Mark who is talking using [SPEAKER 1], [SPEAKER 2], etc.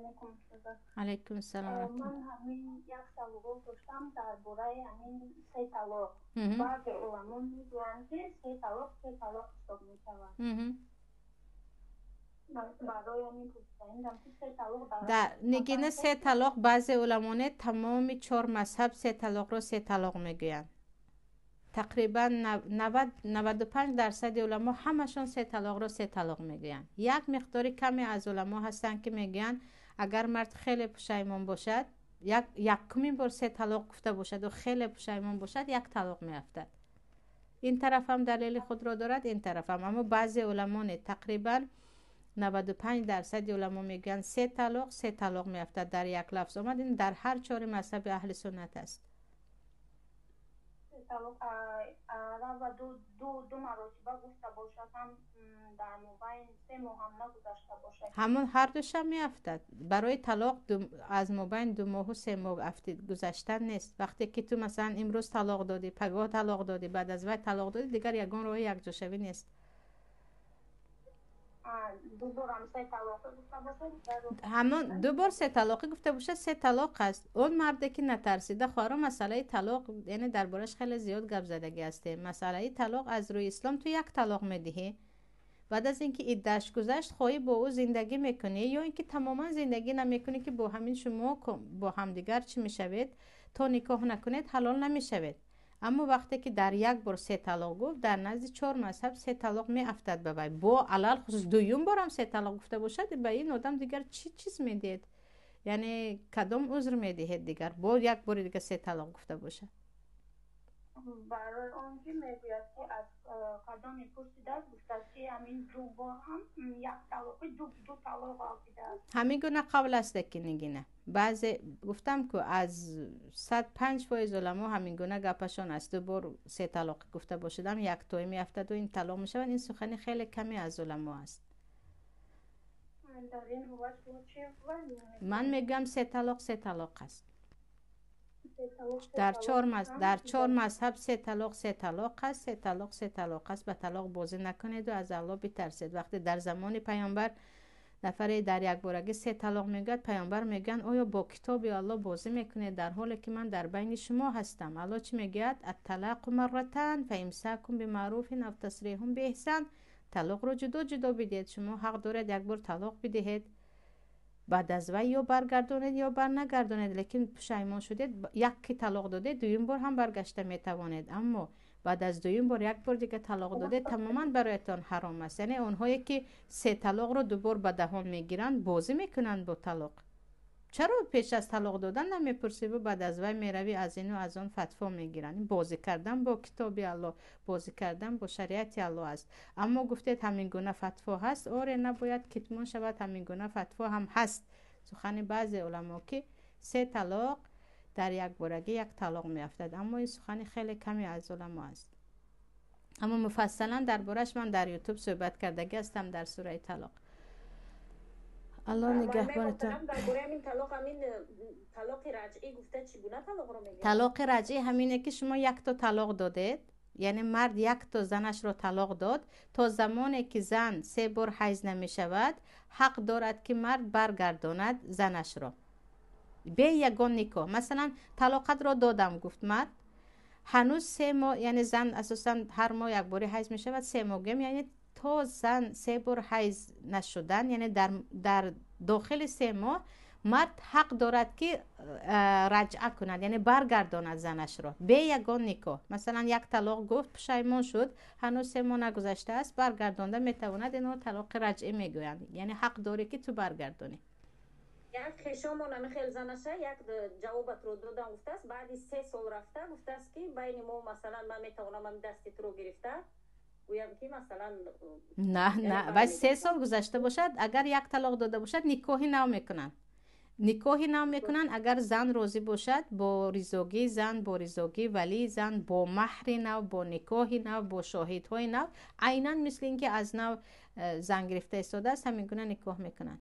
[SPEAKER 1] Алейкум устоза.
[SPEAKER 2] Алейкум салом.
[SPEAKER 1] Ман ҳамин як савол доштам дар бораи ҳамин се талоқ. Баъзе уламо мегӯянд, ки се талоқ се талоқ ҳисоб мешавад. Барои ҳамин пурсидаам, ки се талоқ
[SPEAKER 2] дар нигина се талоқ, баъзе уламоне, тамоми чор мазҳаб се талоқро се талоқ мегӯянд. Тақрибан 95% уламо ҳамашон се талоқро се талоқ мегӯянд. Як миқдори каме аз уламо ҳастанд, ки мегӯянд, агар мард хеле пушаймон бошад, якумин бор се талоқ гуфта бошаду хеле пушаймон бошад, як талоқ меафтад. Ин тарафам далели худро дорад, ин тарафам. Аммо баъзе уламо не, тақрибан 95% уламо мегӯянд, се талоқ се талоқ меафтад, дар як лафз омад. Ин дар ҳар чори мазҳаби аҳли суннат аст.
[SPEAKER 1] Талоқ рава ду маротиба гуфта бошад ҳам, дар мобайн 3 моҳ ҳам нагузашта бошад?
[SPEAKER 2] Ҳамон ҳардушам меафтад. Барои талоқ аз мобайн 2 моҳу 3 моҳ афтид гузаштан нест. Вақте ки ту, масалан, имрӯз талоқ додӣ, пагоҳ талоқ додӣ, баъд аз вай талоқ додӣ, дигар ягон роҳи якҷошавӣ нест.
[SPEAKER 1] Ду борам се талоқӣ гуфта бошад?
[SPEAKER 2] Ҳамон ду бор се талоқӣ гуфта бошад, се талоқ аст. Он марде ки натарсида, хоҳаро, масъалаи талоқ, яъне дар бораш хеле зиёд гап задагӣ ҳастем. Масъалаи талоқ аз рӯи ислом: ту як талоқ медиҳӣ, баъд аз ин ки иддааш гузашт, хоҳӣ бо ӯ зиндагӣ мекунӣ ё ин ки тамоман зиндагӣ намекунӣ, ки бо ҳамин шумо бо ҳамдигар чӣ мешавед, то никоҳ накунед, ҳалол намешавед. Аммо вақте ки дар як бор се талоқ гуфт, дар назди чор мазҳаб се талоқ меафтад ба вай. Бо алалхусус дуюм борам се талоқ гуфта бошад, ба ин одам дигар чӣ чиз медиҳед, яъне кадом узр медиҳед дигар, бо як бори дигар се талоқ гуфта бошад?
[SPEAKER 1] Барои он ки мегӯяд, ки аз кадоме пурсидааст, гуфтааст, ки ҳамин ду бор ҳам як талоқи ду талоқ афтидааст.
[SPEAKER 2] Ҳамин гуна қавл аст, ки нигина баъзе, гуфтам ку, аз 105% уламо ҳамин гуна гапашон аст. Ду бор се талоқи гуфта бошадам, яктоӣ меафтаду ин талоқ мешавад. Ин сухани хеле каме аз уламо аст.
[SPEAKER 1] Дар ин ҳолат шумо чӣ?
[SPEAKER 2] Ман мегӯям, се талоқ се талоқ аст. Дар чор мазҳаб се талоқ се талоқ аст, се талоқ се талоқ аст. Ба талоқ бозӣ накунеду аз Аллоҳ битарсед. Вақте дар замони паёмбар нафаре дар якборагӣ се талоқ мегӯяд, паёмбар мегӯянд: «Оё бо китоби Аллоҳ бозӣ мекунед, дар ҳоле ки ман дар байни шумо ҳастам? Аллоҳ чӣ мегӯяд? الطلاق مرتان فإمساك بمعروف أو تسريح بإحسان. Талоқро ҷудо ҷудо бидиҳед. Шумо ҳақ доред як бор талоқ бидиҳед, баъд аз вай ё баргардонед, ё барнагардонед. Лекин пушаймон шудед, як ки талоқ додед, дуюм бор ҳам баргашта метавонед. Аммо баъд аз дуюм бор як бор дига талоқ додед, тамоман бароятон ҳаром аст». Яъне онҳое ки се талоқро дубор ба даҳон мегиранд, бозӣ мекунанд бо талоқ. Чаро пеш аз талоқ додан намепурсиву баъд аз вай меравӣ, аз ину аз он фатво мегиранд? Бозӣ кардан бо китоби Аллоҳ, бозӣ кардан бо шариати Аллоҳ аст. Аммо гуфтед, ҳамин гуна фатво ҳаст. Оре, набояд китмон шавад, ҳамин гуна фатво ҳам ҳаст. Сухани баъзе уламо, ки се талоқ дар якборагӣ як талоқ меафтад, аммо ин сухани хеле каме аз уламо аст. Аммо муфассалан дар бораш ман дар Ютуб суҳбат кардагӣ ҳастам дар сураи талоқ. Аллоҳ нигаҳбонатон.
[SPEAKER 3] Талоқи раҷъӣ гуфта, чӣ гуна талоқро мегӯянд?
[SPEAKER 2] Талоқи раҷъӣ ҳамине, ки шумо якто талоқ додед, яъне мард якто занашро талоқ дод, то замоне ки зан се бор ҳайз намешавад, ҳақ дорад, ки мард баргардонад занашро бе ягон никоҳ. Масалан, талоқатро додам, гуфт мард, ҳанӯз 3 моҳ, яъне зан асосан ҳар моҳ якбори ҳайз мешавад, 3 моҳ гӯем, яъне то зан се бор ҳайз нашудан, яъне дар дохили 3 моҳ мард ҳақ дорад, ки раҷъа кунад, яъне баргардонад занашро бе ягон никоҳ. Масалан, як талоқ гуфт, пушаймон шуд, ҳанӯз 3 моҳ нагузаштааст, баргардонда метавонад. Инро талоқи раҷъӣ мегӯянд, яъне ҳақ дорӣ, ки ту баргардонӣ.
[SPEAKER 3] Як хешомон ами хел занаша як ҷавобатро додам гуфтааст, баъди 3 сол рафта гуфтааст, ки байни мо, масалан, ман метавонам ами дасти туро гирифта гӯям, ки масалан
[SPEAKER 2] На, на, вай 3 сол гузашта бошад, агар як талоқ дода бошад, никоҳи нав мекунанд, никоҳи нав мекунанд. Агар зан розӣ бошад, бо ризогии зан, бо ризогии валии зан, бо маҳри нав, бо никоҳи нав, бо шоҳидҳои нав, айнан мисли ин ки аз нав зан гирифта истодааст, ҳамин гуна никоҳ мекунанд.